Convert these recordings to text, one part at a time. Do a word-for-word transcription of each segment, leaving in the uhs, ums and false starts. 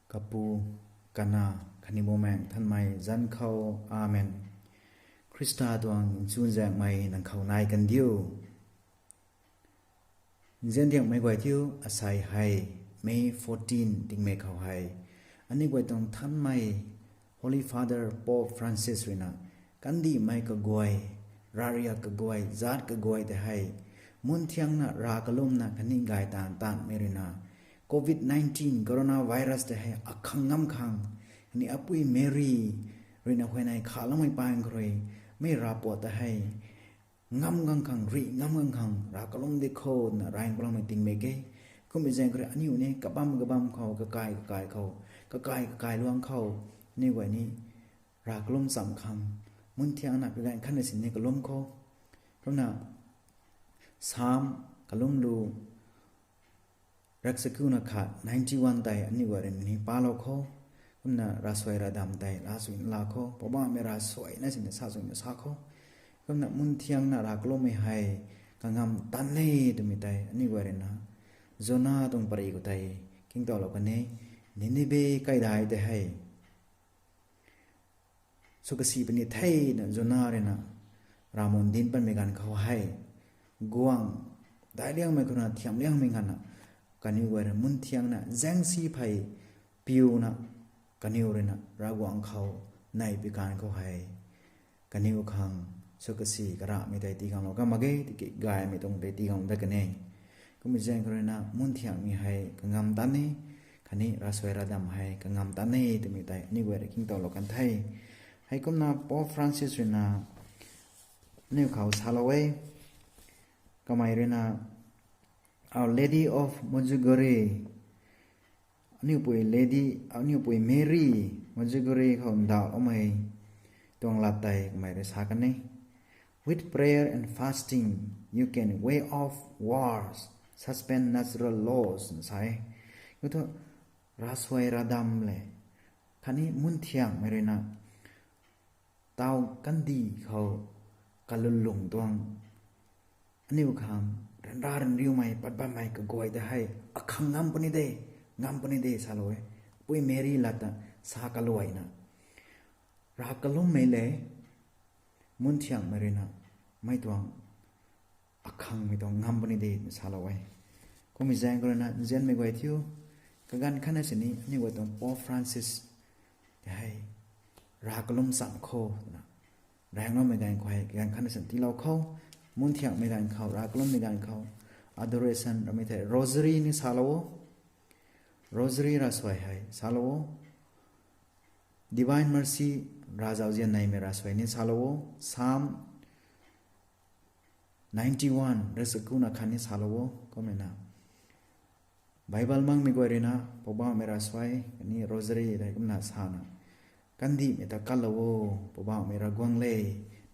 Kapu, Kanac khatni Bumaengh Nthanmei zanc khou. Amen. Khrista tuang chuzaenghmei nang khou nai kan diu. Nzian diangmei guay thiu, asei hei May fourteen tingmei khou hei aniu guay tuang nthanmei Holy Father Pope Francis ruina kandihmei kaguay, rariak kaguay, zaat kaguay tei hei mun thiangna rav kalumna khatni gay taanv taanvmei ruina covid nineteen coronavirus tei hei akhang ngam khang, khatni apui Meri ruina huayney khaloumei paan khou rui mei ravpuat tei hei ngam gang khang, rih ngam gang khang rav kalum di khou twna raeng paloumei tingmik e. Kummei zaeng khou rui aniu ni kabam kabam khou, kakai kakai khou, kakai kakai luang khou aniu guay ni rav kalum chamv khang, mun thiangna kaganv khatna sini kalum khou. Kumna Psalm kalum lu, rakchakuna khat, ninety-one tei aniu guay rui ni palou khou. Kumna ravsuai ravdamv tei laa suina laa khou, Poubauhmei ravsuaina sini sa suina sa khou. Kumna mun thiangna rav kalummei hei kangam tan e twmei tei aniu guay ruina Jona tuang pary khou tei kingtowlou kan e. Ninibe kaidai tei hei sw kasi puni the na Jona ruina ravmun dinc patmei ganv khou hei, guangc daic liangmei khouna thiam liangmei nganvna kaniw guay rui mun thiangna zaengsi phey piuna kaniw ruina Ravguangc khou neihpui kan khou hei kaniw khang sw kasi karahmei tei tiganglou kan mak ge, tiki gaymei tuang tei tigang dat kan e. Kummei zaeng khou ruina mun thiangmei hei kangam tan e, khatni ravsuai ravdamv hei kangam tan e twmei tei aniu guay rui kingtowlou kan the. Heikumna Pope Francis ruina aniu khou salou e, kamei ruina Our Lady of Medjugorje, aniu pui lady, aniu pui Meri, Medjugorje khou ndauhloumei tuang lat tei kamei rui sa kan e. With prayer and fasting, you can ward off wars, suspend natural laws, sa e. Kum thu ravsuai ravdamv le khatni mun thiangmei ruina taw kandih khou kalulung tuang aniu khang ryanra ryanriumei pat bammei kaguay tei hei akhang ngam puni de, ngam puni de salou e. Pui Meri lat ta sa kaluaina, rav kalummei le mun thiangmei ruina mei tuang akhangmei tuang ngam puni de twna salou e. Kummei zaeng khou ruina nzianmei guay thiu, kaganv khatna sini aniu guay tuang Pope Francis tei hei rav kalum chamv khou twna raengloumei ganv khou hei kaganv khatna sini tiilou khou, mun thiangmei ganv khou, rav kalummei ganv khou adoration ramei thei Rosary ni salou o. Rosary ravsuai hei salou o. Divine Mercy, rav zauzian neimei ravsuai ni salou o. Psalm ninety-one, rakchakuna khat ni salou o. Kumna Bible makmei guay ruina Poubauhmei ravsuai khatni Rosary tei kumna sana, kandihmei ta kalou o, Poubauhmei Ravguangc le,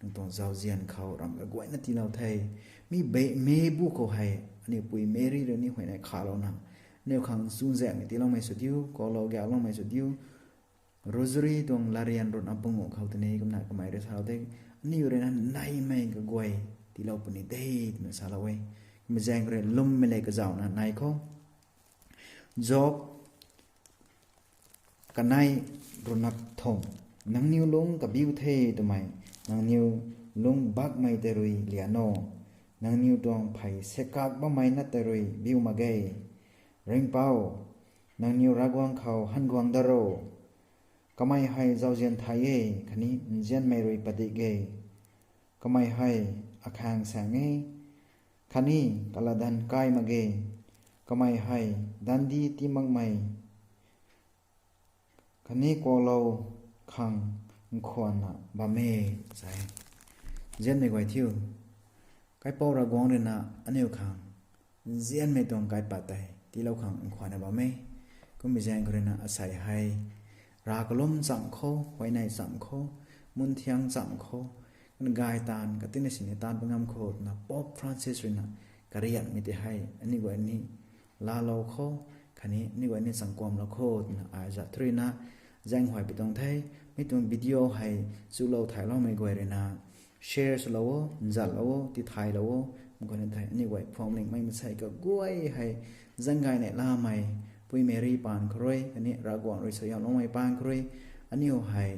nang tuang zauzian khou ramh kaguayna tiilou the. Mi beic meibu khou hei aniu pui Meri rui ni huayney khalouna aniu khang chuzaenghmei tiiloumei sw diu, koulou gakloumei sw diu. Rosary tuang latryan ruhna panguh khou tini kumna kamei rui salou de, aniu ruina neihmei kaguay tiilou puni de twna salou e. Kummei zaeng khou rui lwmmei le kazauhna nei khou, Job kanei ruhna thumh, nangniw lungc kabiu the twmei, nangniw lungc bakmei tei rui lian o, nangniw tuang phey sekak bammei na tei rui biu mak ge. Ringhpouc, nangniw Ravguangc khou hanguang dat ro. Kamei hei zauzian thay e, khatni nzianmei rui padik e. Kamei hei akhang saeng e, khatni kalatdanv kai mak ge. Kamei hei dandi tii makmei khatni kuaklou khang nkhwanna bam e, sa e. Nzianmei guay thiu, Kaipouc Ravguangc ruina aniu khang nzianmei tuang kaipat tei tiilou khang nkhwanna bam e. Kummei zaeng khou ruina asei hei rav kalum chamv khou, huayney chamv khou, mun thiang chamv khou, kan gay taanv katina sini taanv pangam khou twna Pope Francis ruina karianmei tei hei aniu guay ni laalou khou, khatni aniu guay ni changkuamlou khou twna ai zat thu ruina zaenghuay pi tuang the. Mi tuang video hei chulou thayloumei guay ruina share swlou o, nzatlou o, tithaylou o. Mei khou ni thei aniu guay phuamlingmei maansei kaguay hei zaeng gay neihlamei Mary paan khou rui khatni Ravguangc rui suaihiamloumei paan khou rui aniu hei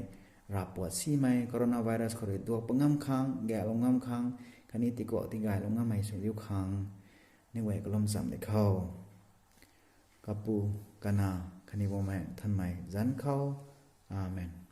ravpuat simei coronavirus khou rui duak pat ngam khang, gaylou ngam khang khatni tiguak tigaylou ngammei sw diu khang aniu guay kalum cham di khou. Kapu, Kanac khatni Bumaengh Nthanmei zanc khou. Amen.